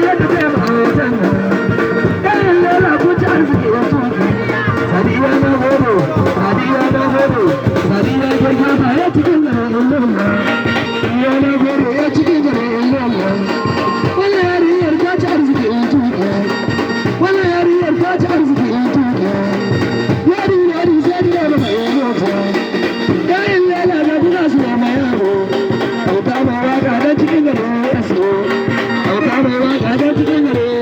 yadda ta yi ma'auratan nan. Ɗayan lela kun ci arziki ya tuki. Sadiya na gode, Sadiya na gode, Sadiya girgiza ya cikin garin Illola. Ya na gode ya cikin garin Illola. Wani yarinyar ta ci arziki ya tuki. Wani yarinyar ta ci arziki ya tuki. Yari yari Sadiya ba mai mota. Ɗayan lela na buga su da mai yaro. Auta mai waka dan cikin garin ya siyo. Auta mai waka dan cikin garin.